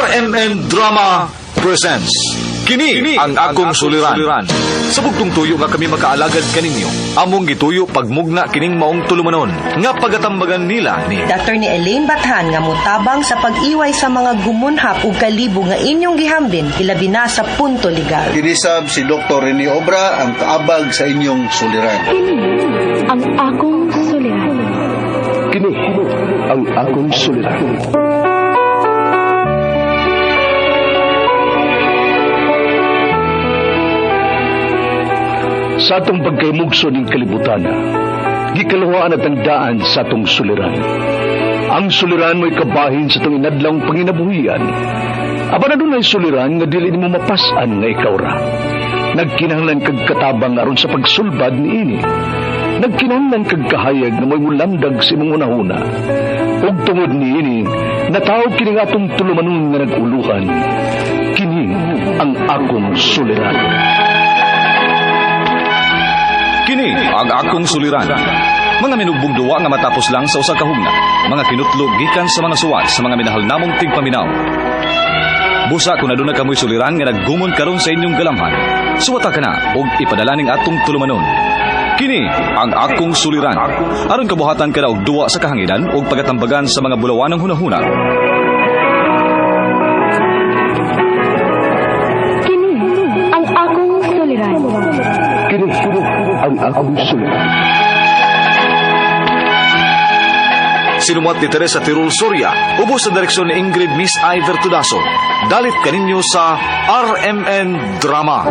RMN Drama presents Kini ang akong suliran. Sa bugtong tuyo nga kami makaalagad kaninyo, among gituyo pagmugna kining maong tulumanon nga pagatambagan nila ni Dr. ni Elaine Bathan nga motabang sa pag-iway sa mga gumunhap ug kalibo nga inyong gihambin ilabi na sa punto legal. Kinisab si Dr. Rene Obra ang kaabag sa inyong suliran. Kini ang akong suliran. Kini ang akong suliran. Sa atong pagkaymugso ning kalibutan, gikaluhaan at ang daan sa atong suliran. Ang suliran mo'y kabahin sa atong inadlawng panginabuhian. Apan adunay suliran nga dili nimo mapas-an nga ikaw ra. Nagkinahanglan kag katabang aron sa pagsulbad niini. Nagkinahanglan kag kahayag nga mo'y mulamdag sa imong hunahuna. Ug tungod niini, natawag kini nga atong tulumanon nga nag-uluhan. Kini ang akong suliran. Kini ang akong suliran. Mga minugbong duwa nga matapos lang sa usa ka hugna. Mga kinutlog gikan sa mga suwat sa mga minahal namong tigpaminaw. Busa kung aduna kamoy suliran nga naggumon karon sa inyong galamhan. Suwata ka na og ipadala ning atong tulumanon. Kini ang akong suliran. Aron kabuhatan ka na og duwa sa kahanginan og pagatambagan sa mga bulawanang hunahuna. Kini ang akong suliran. Kini ang akong suliran. Sinumuat ni Teresa Tirul Soria, ubos sa direksyon ni Ingrid Miss Iver Tudaso. Dalit kaninyo sa RMN Drama.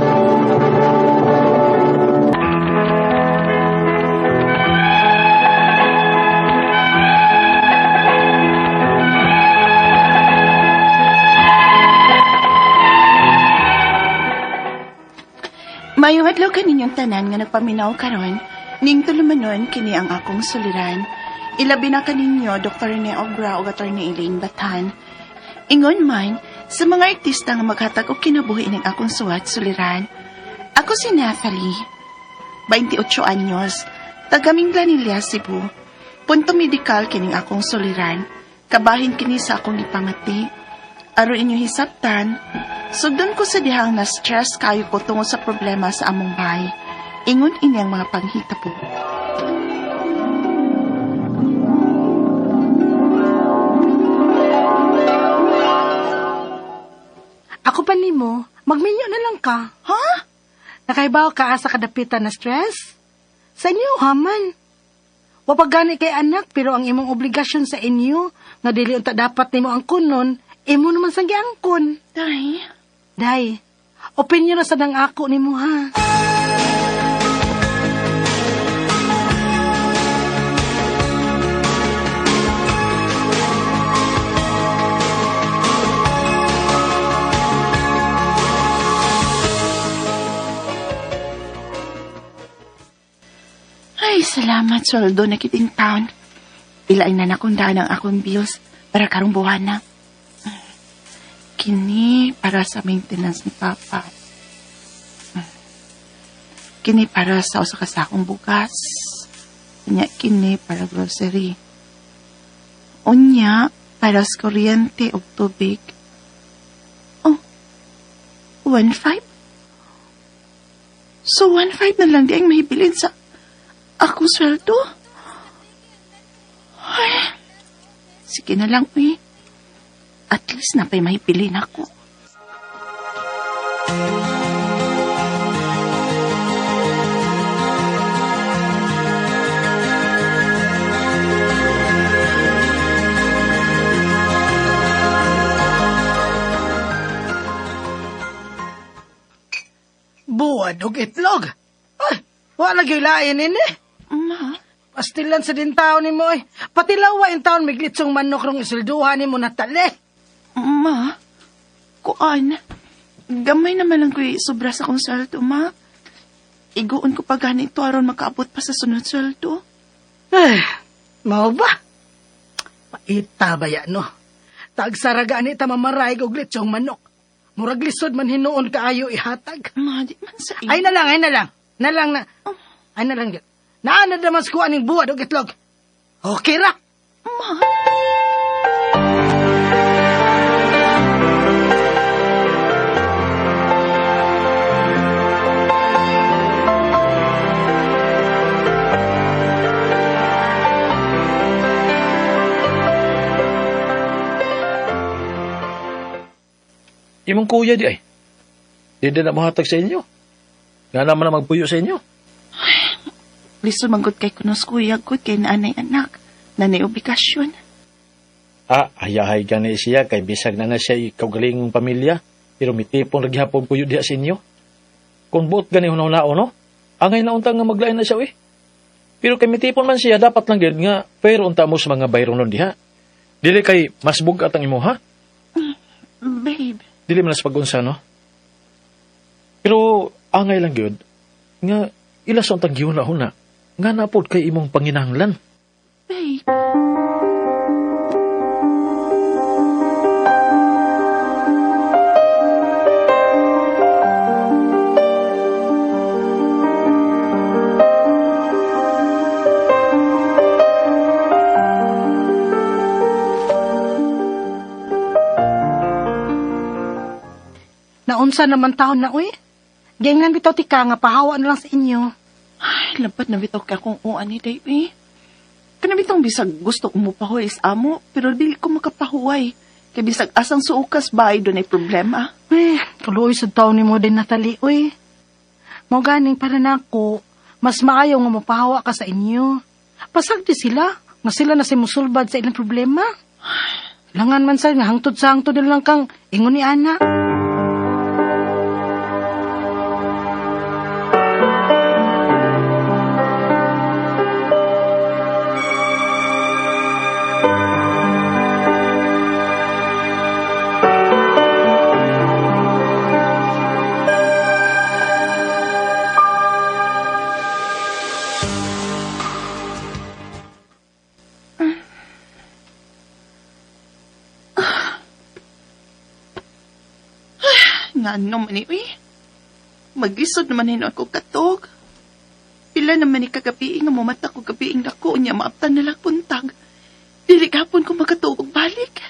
Mayong adlaw kaninyong tanan nga nagpaminaw karon, ning tulumanon kini ang akong suliran. Ilabi na kaninyo Dr. Rene Obra ug Attorney Elaine Bathan. Ingon man sa mga artista nga maghatag og kinabuhi ning akong suwat suliran. Ako si Nathalie, 28 anyos, taga Minglanilla, Cebu. Punto medikal kining akong suliran. Kabahin kini sa akong ipamati. Aron inyong hisabtan, sugdon ko sa dihang na stress kayo ko tungod sa problema sa among bahay. Ingon ini ang mga panghitabo. Ako pa nimo, magminyo na lang ka. Ha? Nakaibaw ka asa kadapitan na stress? Sa inyo, haman. Wa pa gani kay anak, pero ang imong obligasyon sa inyo, nga dili unta dapat nimo ang kunon, imo naman sang giangkon. Day, Day, opinion na sa dang ako nimo ha. Ay, salamat sweldo na kiting town. Ilain na nakong daan ang akong bills para karong buwan na. Kini para sa maintenance ni Papa. Kini para sa usa ka sakong bugas. Unya kini para grocery. Unya para sa kuryente ug tubig. Oh, 1.5? So 1.5 na lang di ang mahibilin sa akong sweldo? Ay, sige na lang, uy. At least napay mahibilin ako. Buwad og itlog. Ay, wala gyud lain ini. Ma, Pastilan sa din taon nimo eh. Pati lawa in taon miglitsong manok rong isilduhan nimo natali. ma, kuan. Gamay naman lang ko'y sobra sa akong sweldo, ma. Iguon ko pa ganito aron makaabot pa sa sunod sweldo. Ay, mao ba? Paita ba ya, no? Tagsaraga ni ta mamaray og litsong manok. Murag lisod man hinuon kaayo ihatag. Ma, di man sa Ay na lang, ay na lang. Na lang na. Ay na lang. Gyud. Naa na damas ko aning buwad og itlog. Okay ra. Ma, Imong kuya di ay. Di din na mohatag sa inyo. Nga naman na magpuyo sa inyo. Lisod manggod kay kunos kuya gud kay naanay anak. Nanay obligasyon. Ah, hayahay gani siya kay bisag na na siya kaugalingong pamilya. Pero mitipon ra gihapon puyo diha sa inyo. Kung buot gani hunaw-nao, no? Angay na unta nga maglain na siya, eh. Pero kay mitipon man siya, dapat lang gyud nga fair unta mo sa mga bayronon diha. Dili kay mas bugat ang imo, ha? Babe, Dili man sa pag-unsa, no? Pero angay lang gyud nga ila sa untang gihuna-huna nga napod kay imong panginahanglan. babe. Naunsa naman taon na, uy. Gengnan bitaw ti ka nga pahawa na lang sa inyo. Ay, lampat na bitaw ka kung uan ni day, eh. Kana bitong bisag gusto ko mopahuway sa amo, pero dili ko makapahuway. Kay bisag asang suokas bahay doon ay problema. Eh, kaluoy sa taon ni mo din, Natalie, uy. Mao ganing para nako, mas maayo nga mopahawa ka sa inyo. Pasagdi sila, nga sila na si musulbad sa ilang problema. Langan man sa nga hangtod sa hangtod na lang kang ingon ni ana. Nga ano man ni, uy. Maglisod naman hino ako katog. Pila naman ni kagabi nga mumata ko gabi nga dako niya maaptan na lang buntag. Dili gapon ko makatuog og balik.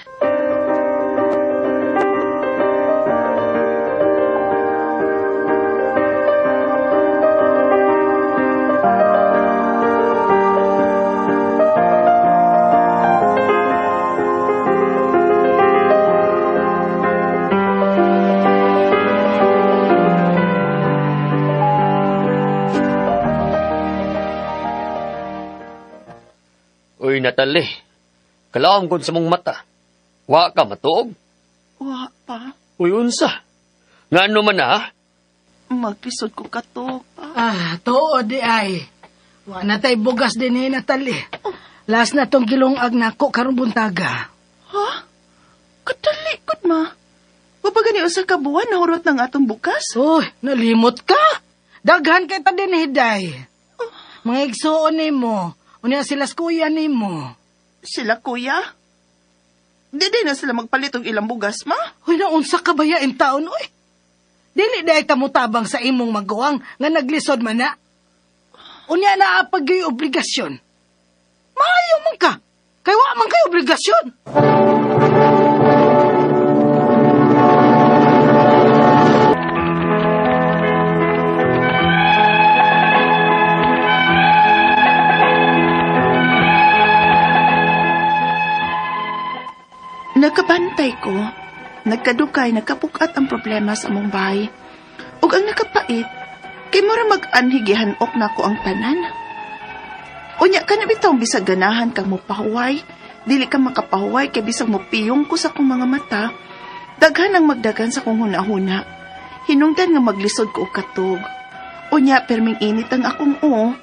Uy, Natalie. Kalaom gud sa mong mata. Wa ka matuog. Wa pa. Uy, unsa? Nga ano man na, ha? Maglisod ko katog pa. Ah, tuod di ay. Wa na tay bugas din eh, Natalie. Last na tong gilongag nako karong buntaga. Ha? Katalikod ma. Wa pa gani usa ka buwan nahurot ng atong bukas? Uy, nalimot ka. Daghan kay ta din hiday. Mga igsuon nimo, unya sila kuya nimo. Sila kuya? Di di na sila magpalit og ilang bugas ma? Uy, naunsa ka ba ya in taon, uy? Dili dahil ka mutabang sa imong maguwang nga naglisod man na. Unya na apag yo'y obligasyon. Maayo man ka. Kay wa man kay obligasyon. Nagkabantay ko. Nagkadukay, nagkapukat ang problema sa among bahay. Ug ang nakapait, kay mura mag-anhigihan ok nako ang tanan. Unya ka na bitong bisag ganahan kang mopahuway, dili ka makapahuway kay bisag mopiyong ko sa akong mga mata, daghan ang magdagan sa akong hunahuna. Hinungdan nga maglisod ko og katog. Unya perming init ang akong o.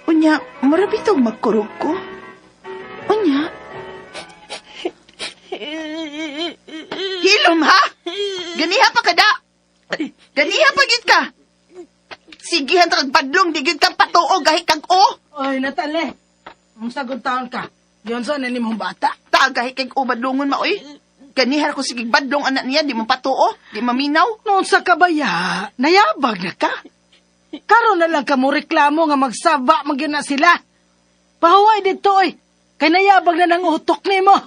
Unya mura bitong magkurog ko. Unya. Hilom ha? Ganiha pa kada. Ganiha pa gid ka. Sigihan ta kag badlong di gid kang patuo gahi kag o. Oy, Natalie. Ang sagot taon ka. Diyon sa na nimong bata. Ta gahi kag o badlongon ma oy. Ganiha ko sige badlong anak niya di mo patuo, di maminaw. Noon sa kabaya, nayabag na ka. Karon na lang ka mo reklamo nga magsaba magyun na sila. Pahuway dito oy. Kay nayabag na ng utok nimo.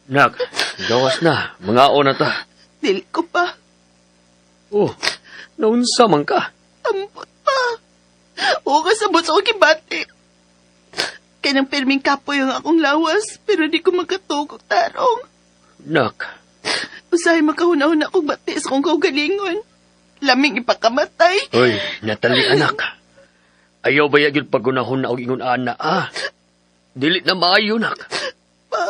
Nak, gawas na. Mga na ta. Dili ko pa. Oh, naunsa man ka. Ambot pa. Oo ka sabot sa akong gibati. Kay nang pirming kapoy ang akong lawas, pero di ko makatugog tarong. Nak, Usahay makahuna-huna kong bati sa akong kaugalingon. Laming ipakamatay. Uy, Natalie anak. Ayaw ba yun pagunahon na og ingon ana ah. Dili na maayo nak. Pa.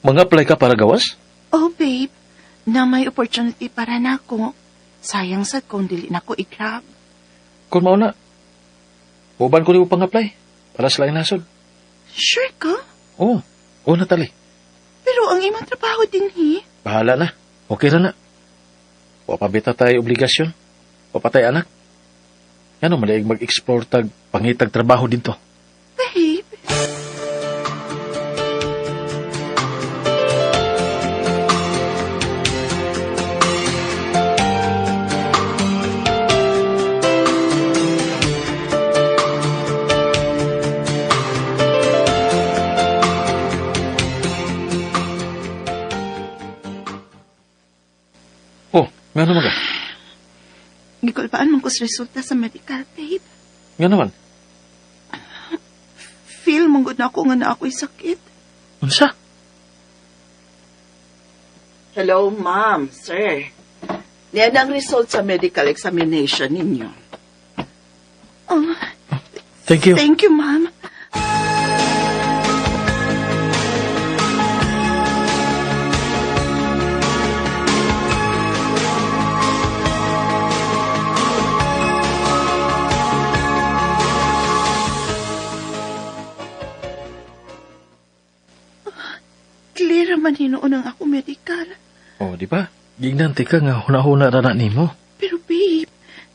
Mga-apply ka para gawas? Oh, babe. Na may opportunity para nako. Sayang sad kung dili nako i-grab. Kung mao na, uban ko nimo pang-apply para sa laing nasod. Sure ka? Oo, oh, Natalie. Pero ang imong trabaho din, hi. Bahala na. Okay ra na. Wa pa bita tayo obligasyon. Wa pa tayo anak. Ano maliig mag-explore tag pangitag trabaho dito. Babe. Oh, ngano man ka? Gikulpaan man ko sa resulta sa medical, babe. Ngano man? Feel mong gud na ako nga na ako'y sakit. Unsa? Hello, ma'am, sir. Niyan ang result sa medical examination ninyo. Oh, Thank you. thank you, ma'am. Clear man hinuon ang ako medical. Oh, di ba? Gignante ka nga huna-huna ra na nimo. Pero babe,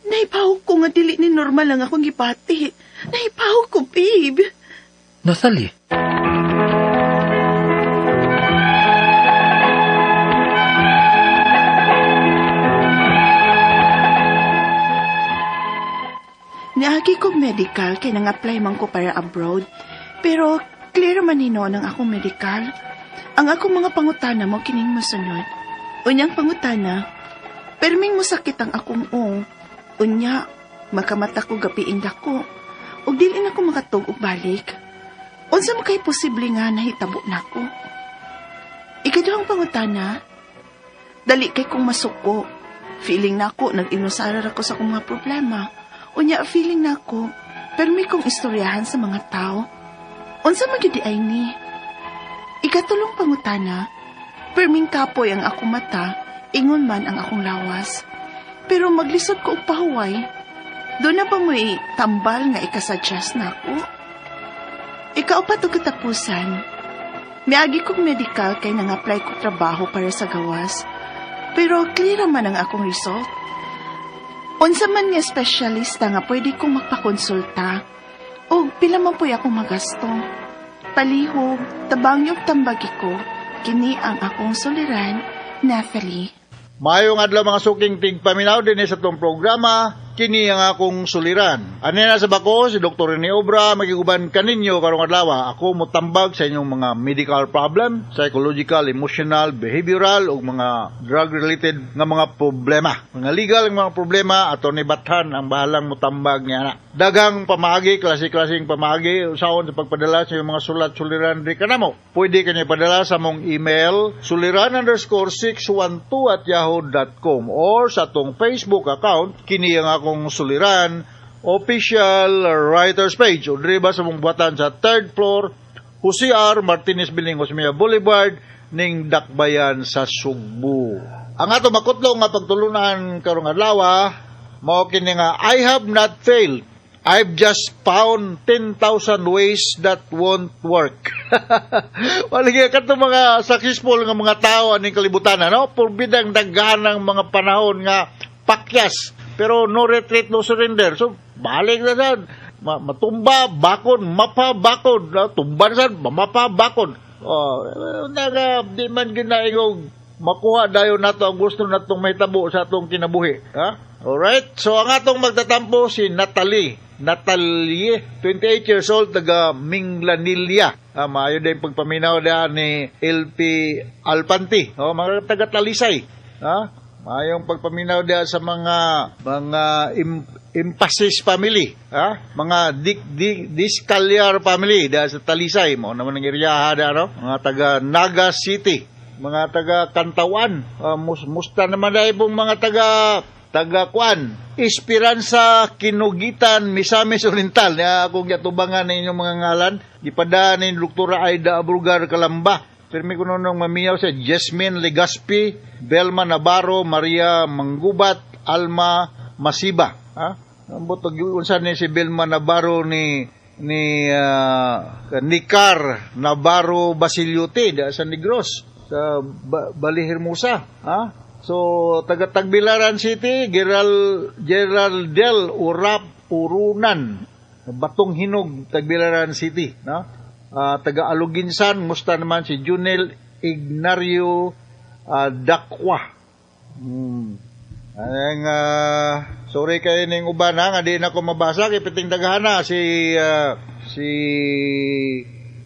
naipaw ko nga dili ni normal ang akong gibati. Naipaw ko, babe. Natalie. Niagi ko medical kay nang-apply man ko para abroad. Pero clear man hinoon ang akong medical. Ang akong mga pangutana mo kining mosunod. Unyang pangutana, perming mosakit ang akong ung. Unya, makamata ko gabiing dako. Ug dili na ko makatug og balik. Unsa man kay posible nga nahitabo nako? Ikaduhang pangutana, dali kay kong masuko. Feeling nako nag-inusara ra ko sa akong mga problema. Unya feeling nako, permi kong istoryahan sa mga tao. Unsa man gyud di ay ni? Ikatulong pangutana, perming kapoy ang akong mata, ingon man ang akong lawas. Pero maglisod ko og pahuway. Doon na ba mo'y tambal nga ikasuggest nako? Ikaupat og katapusan, miagi kong medical kay nang-apply ko trabaho para sa gawas. Pero clear man ang akong result. Unsa man nga espesyalista nga pwede kong magpakonsulta o pila man puy akong magasto. Palihog, tabang yung tambagi ko, kini ang akong suliran, Nathalie. Maayong adlaw mga suking tigpaminaw dinhi sa atong programa kini ang akong suliran. Ani na sa bako si Dr. Rene Obra magiguban kaninyo karong adlaw. Ako motambag sa inyong mga medical problem, psychological, emotional, behavioral ug mga drug related nga mga problema. Mga legal nga mga problema ato ni Bathan ang bahalang motambag niya na. Daghang pamaagi, klase-klaseng pamaagi usahon sa pagpadala sa inyong mga sulat suliran diri kanamo. Pwede kanyo ipadala sa mong email suliran_612@yahoo.com or sa atong Facebook account kini ang akong suliran official writers page o diri ba sa mong buhatan sa third floor Jose R. Martinez Building, Osmeña Boulevard ning Dakbayan sa Sugbo. Ang ato makutlo nga pagtulunan karong adlaw mao kini nga I have not failed. I've just found 10,000 ways that won't work. Wala kaya kato mga successful nga mga tao aning kalibutan, ano? Purbidang daghan ng mga panahon nga Pakyas. Pero no retreat, no surrender. So balik na sad. Matumba, bakon, mapa, bakon. Tumba na sad, mapa, bakon. Oh, naga, di man ginaingog makuha dayon nato ang gusto natong mahitabo sa atong kinabuhi. Ha? Alright? So, ang atong magtatampo si Natalie. Natalie, 28 years old, taga Minglanilla. Ah, maayo din pagpaminaw da ni LP Alpanti. Oh, mga taga Talisay. Ha? Maayong pagpaminaw da sa mga Emphasis family, ha? Mga Dik, Dik, Discalyar family da sa Talisay mo naman ang eryaha da, no? Mga taga Naga City, mga taga Kantawan, musta naman dahil pong mga taga taga Kwan, Esperanza Kinugitan, Misamis Oriental. Ya, akong gatubangan na inyong mga ngalan. Gipada ni Doktora Aida Abrugar Kalamba. Pirmi ko nung mamiyaw sa Jasmine Legaspi, Belma Navarro, Maria Manggubat, Alma Masiba. Ha? Ambot unsa ni si Belma Navarro ni Nicar Navarro Basiliote da sa Negros sa Balihermosa, ha? So taga Tagbilaran City, Geraldel Urap Urunan, Batong Hinog, Tagbilaran City, no? Ah, taga Aluginsan, musta naman si Junel Ignario Dakwa. Ang sorry kay ning uban ha, nga di na ko mabasa kay piting daghana si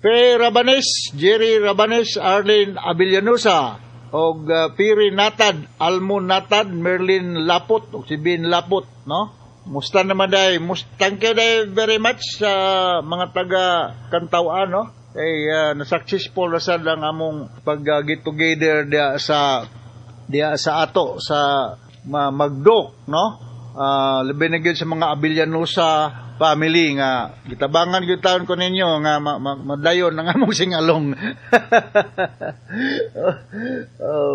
Pe Rabanes, Jerry Rabanes, Arlene Abillanusa, og Piri Natad, Almo Natad, Merlin Lapot, og si Bin Lapot, no? Musta naman day, thank you day very much sa mga taga Kantawan, no? Kay na-successful na sad ang among pag get together diya sa ato sa Magdok, no? Labi na gyud sa mga Abillanusa family nga gitabangan gyud taon ko ninyo nga madayon ang among singalong.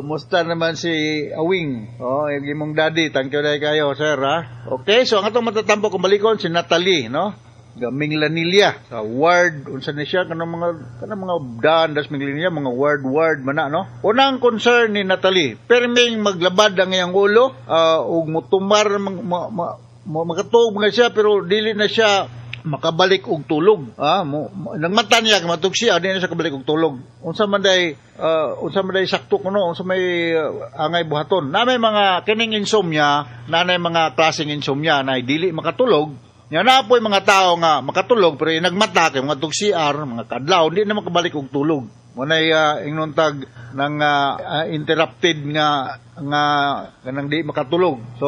Musta naman si Awing? Oh, yung imong daddy. Thank you dahil kayo, sir, ha? Okay, so ang atong matatampo kung balikon si Natalie, no? Minglanilla sa ward unsa ni siya, kanang mga daan das Minglanilla, mga ward ward man na, no? Unang concern ni Natalie, perming maglabad ang iyang ulo ug mutumar makatuog mga siya pero dili na siya makabalik og tulog, ah. Nang mata niya matug siya, di na siya kabalik og tulog. Unsa man day sakto kuno, unsa may angay buhaton na may mga kining insomnia na nay mga klaseng insomnia na dili makatulog nya na po'y mga tao nga makatulog pero nagmata kay mga tug CR mga kadlaw di na makabalik og tulog. Mo nay ingnon tag nang interrupted nga nga kanang di makatulog. So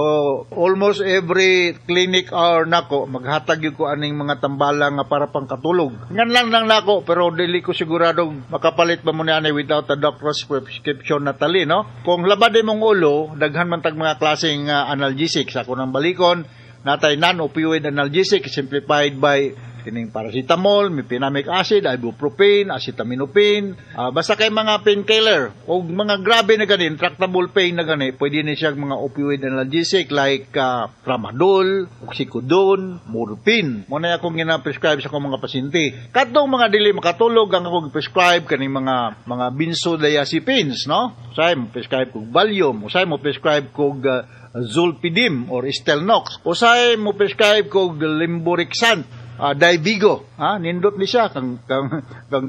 almost every clinic hour nako maghatag gyud ko aning mga tambala nga para pang katulog. Ngan lang nang nako pero dili ko sigurado makapalit ba mo ni ani without a doctor's prescription, Natalie, no? Kung labad imong ulo, daghan man tag mga klaseng analgesics. Ako nang balikon, natay non-opioid analgesic simplified by kining paracetamol, mefenamic acid, ibuprofen, acetaminophen, basta kay mga painkiller o mga grabe na gani, intractable pain na gani, pwede ni siya mga opioid analgesic like tramadol, oxycodone, morphine. Mo na akong gina-prescribe sa akong mga pasyente. Kadtong mga dili makatulog, ang akong prescribe kaning mga benzodiazepines, no? Usay mo prescribe kog Valium, usay mo prescribe kog Zolpidem or Stilnox. Usay mo prescribe kog Lemborexant, Dayvigo, ha? Nindot ni siya kang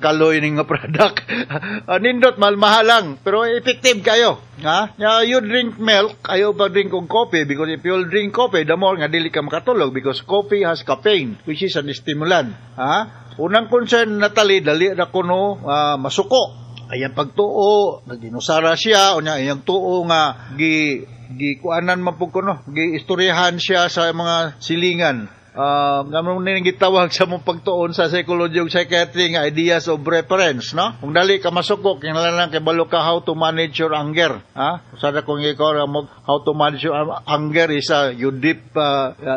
kaloy ning nga product. Nindot, mahal lang pero effective kayo, ha? Ya, you drink milk, ayaw pa drink og coffee because if you drink coffee, the more nga dili ka makatulog because coffee has caffeine, which is an stimulant, ha? Unang concern, Natalie, dali ra kuno masuko. Ayang pagtuo, naginusara siya, unya iyang tuo nga gi gikuanan man pud kuno, giistoryahan siya sa mga silingan. Ngano ni gitawag sa mong pagtuon sa psychology ug psychiatry nga ideas of reference, no? Kung dali ka masuko, kinahanglan lang kay balo ka how to manage your anger, ha? Sada kung ikaw mo how to manage your anger is you deep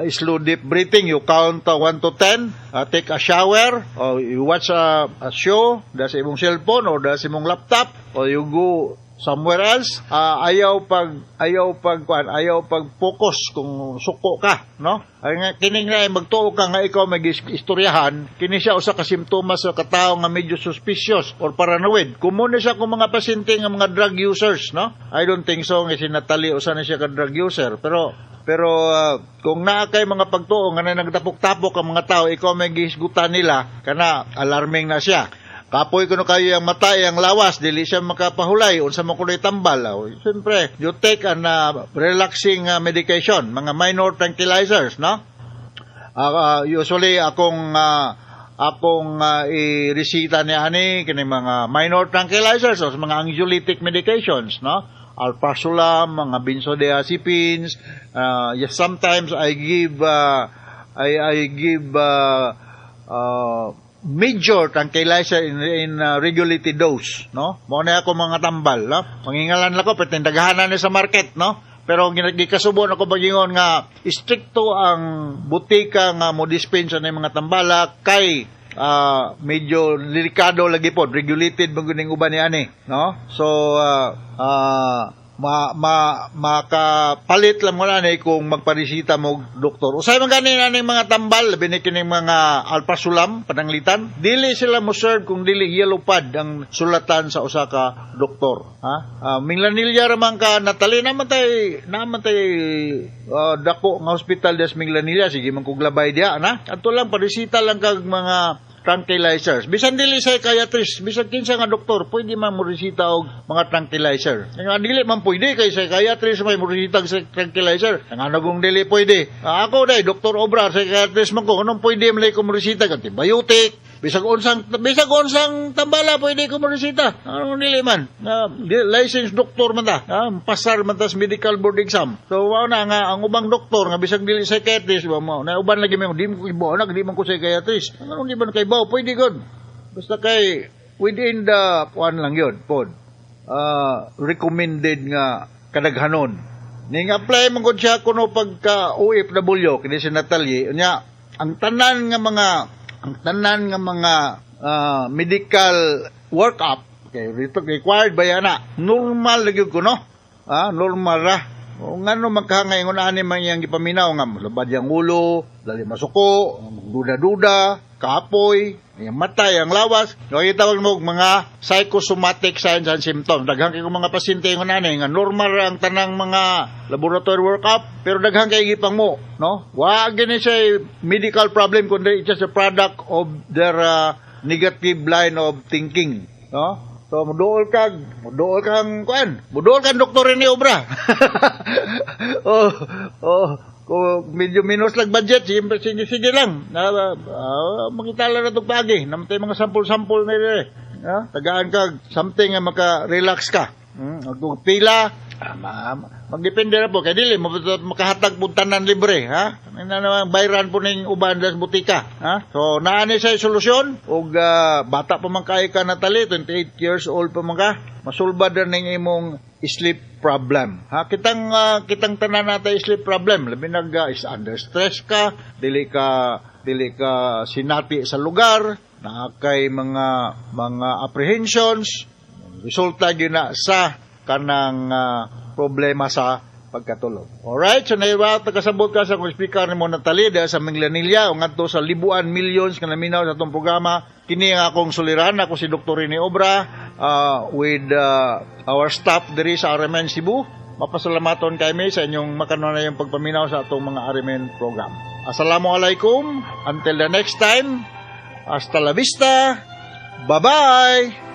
slow deep breathing, you count 1 to 10, take a shower, or you watch a show da sa imong cellphone or da sa imong laptop, or you go somewhere else. Ayaw pag kuan, ayaw pag focus kung suko ka, no? Ay nga kini nga ay magtuo ka nga ikaw may istoryahan, kini siya usa ka simptomas sa katawo nga medyo suspicious or paranoid. Common ni siya kung mga pasyente nga mga drug users, no? I don't think so nga si Natalie usa na siya ka drug user, pero kung naa kay mga pagtuo nga na nagtapok-tapok ang mga tao, ikaw may gihisgutan nila, kana alarming na siya. Kapoy kuno kayo ang mata, ang lawas, dili siya makapahulay, unsa man kuno'y tambal. Oh, siyempre, you take an relaxing medication, mga minor tranquilizers, no? Usually akong i-resita ni ani kini mga minor tranquilizers o mga anxiolytic medications, no? Alprazolam, mga benzodiazepines, yes, sometimes I give major tranquilizer in regulated dose, no? Mao na ako mga tambal, no? Mangingalan lang ko, pero daghanan ni sa market, no? Pero gikasubo nako bagingon nga strikto ang butika nga mo dispense ng mga tambala kay medyo delikado lagi pod, regulated man gud ning uban ni ani, no? So ma ma makapalit lang mo na ni kung magparesita mo doktor. Usay man gani na ning mga tambal, labi ni kining mga alprazolam pananglitan, dili sila mo serve kung dili yellow pad ang sulatan sa usa ka doktor, ha? Minglanilla ra man ka, Natalie, naman tay dako nga hospital des Minglanilla, sige man kog labay diya na. Adto lang paresita lang kag mga tranquilizers. Bisan dili psychiatrist, bisan kinsa nga doktor, pwede man mo resita og mga tranquilizer. Nga dili man pwede kay psychiatrist may mo resita og tranquilizer. Nga nagong dili pwede. Ah, ako day, Dr. Obra, psychiatrist man ko, anong pwede man ko mo resita antibiotic, bisag unsang tambala pwede ko mo resita. Anong dili man? Licensed doctor man ta. Pasar man ta sa medical board exam. So wao na nga ang ubang doktor nga bisag dili psychiatrist ba mo. Na uban lagi mo di mo ko ibaw na di man ko psychiatrist. Anong di man kay baw pwede gud. Basta kay within the kuan lang yun, pod. Recommended nga kadaghanon. Ning apply man gud siya kuno pagka OFW kini si Natalie nya ang tanan nga mga medical workup kay required ba yan na normal lagi kuno, normal ra. O ngano magkahangaingon ani man iyang gipaminaw nga labad yang ulo, dali masuko, duda-duda, kapoy, yang mata, yang lawas. No gitawag mo mga psychosomatic signs and symptoms. Daghan kay mga pasyente ingon ani nga normal ra ang tanang mga laboratory workup pero daghan kay gipang mo, no? Wa gini siya medical problem kundi it's just a product of their negative line of thinking, no? So muduol kang kuan, muduol kang doktor ni obra. Oh, kung medyo minus lang budget, sige, sige, sige lang. Makita lang na itong pagi. Namatay mga sampol-sampol na rin. Tagaan ka something nga maka-relax ka. Kung pila, magdepende na po. Kaya dili, makahatag po tanan libre. Ha? Na naman, bayran po ning uban sa butika. Ha? So, naani sa solusyon. Og bata pa man kay ka, Natalie, 28 years old pa man ka, masulbad na ning imong sleep problem. Ha, kitang tanan natay sleep problem. Labi nag is under stress ka, dili ka sinati sa lugar, naa kay mga apprehensions, resulta gyud na sa kanang problema sa pagkatulog. Alright, so naiwa kasabot ka sa kung speaker nimo, Natalie, diha sa Minglanilla o ngadto sa libuan millions nga naminaw sa atong programa. Kini ang akong suliran. Ako si Dr. Rene Obra with our staff diri sa RMN Cebu. Mapasalamaton kami sa inyong makanunayong pagpaminaw sa atong mga RMN program. Assalamualaikum. Until the next time. Hasta la vista. Bye-bye.